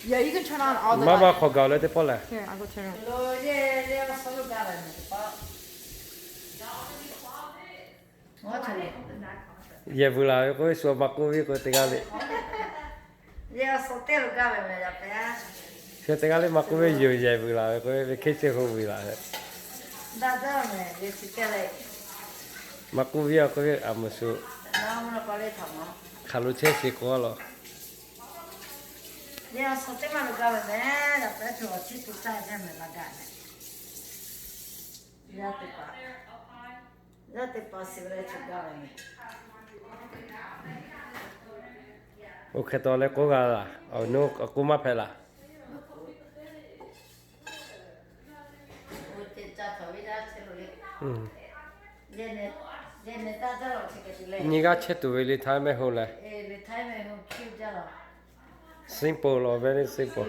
Maˇ maˇ hk'aw gaˬ leh teˇ pawˆ lehˬ. Yehˬ vuiˬ laˬ ve k'oˆ ve shu maˇ k'oˆ ve k'o teˇ g'aˇ le. Shu teˇ g'aˇ le maˇ k'oˆ ve yoˬ, yehˬ vuiˬ laˬ ve k'oˆ ve hk'e chi hu vuiˬ laˬ ve. Maˇ k'oˆ ve a k'oˆ ve a muˍ shu hk'aˬ lo chehˇ sheˍ k'o a law. Oˇ hk'e taw leh k'oˆ g'a laˬ, awˬ nuˇ k'oˆ maˇ hpehꞈ laˬ. Nyi g'aˇ chehˇ tuˬ ve le, htaiˇ mehˆ hoˆ leh. Simple law, very simple.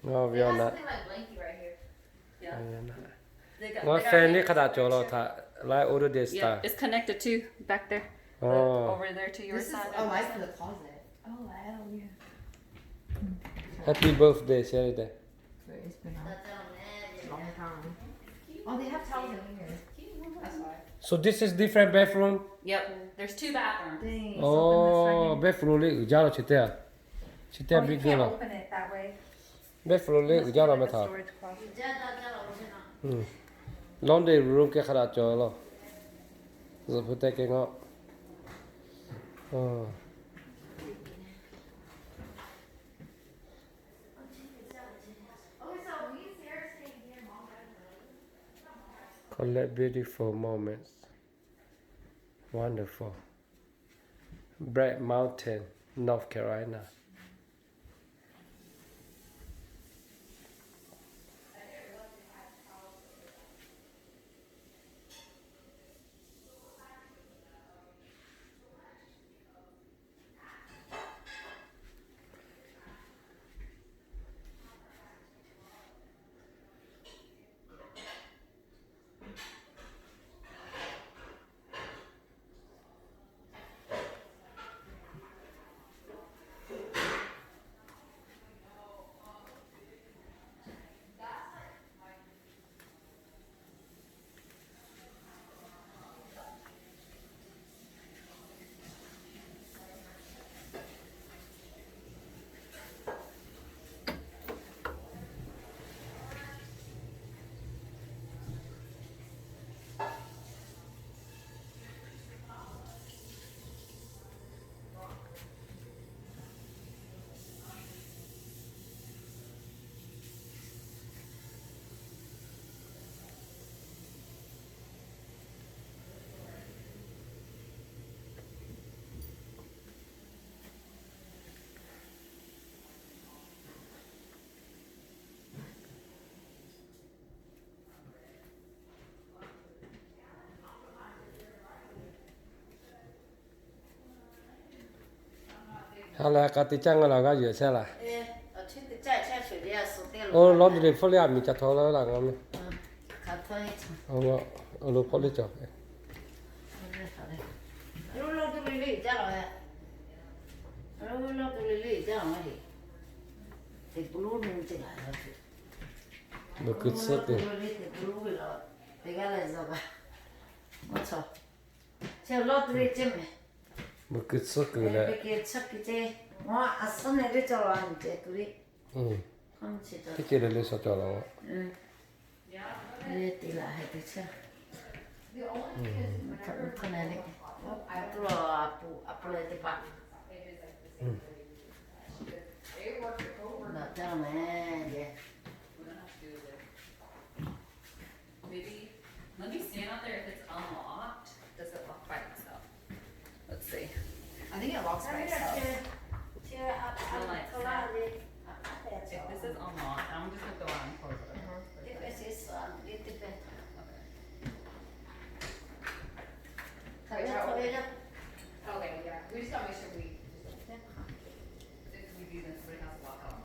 Ngaˬ ve awˬ naꞈ, ngaˬ fan liˇ hk'a daꞈ cawˬ law htaꞈ, like older days style. It's connected to back there. Oh. Over there to your side. Happy birthday, Sherry. It's been a long time. Oh, they have towels in here. That's why. So this is different bathroom? Yep. There's two bathrooms. Dang, something that's Oh, hanging. Bathroom le uiˍ jaˇ law chi teˇ a. Chi teˇ a big law. Oh, you can't open it that way. Bathroom le uiˍ jaˇ law meh htaꞈ. Storage closet. Laundry room kehˬ hk'a daꞈ cawˬ law. Zuhꞈ hpu teh kehˬ ngaw. Collect beautiful moments. Wonderful. Black Mountain, North Carolina. Ha lehˬ, k'a te caˇ ngaˬ la g'aˇ yuˬ chehˇ laˬ. Oˇ laundry hpawˇ liˇ a miˬ ca htaw laˇ ve laˬ ngaˬ meh. Oˇ lo hpawˇ liˇ cawˬ. Beuꞈ keu tsuhˇ kuiˬ. Beuꞈ keu tsuhˇ kuiˬ leh. Teˇ ceuˬ le le shaw cawˬ laˬ. Maybe, let me stand out there. If it's unlocked, does it lock by itself? Let's see. I think it locks by itself. No lights. If this is unlocked, I'm just gonna go out and close it. Okay. Okay, yeah, we just gotta make sure we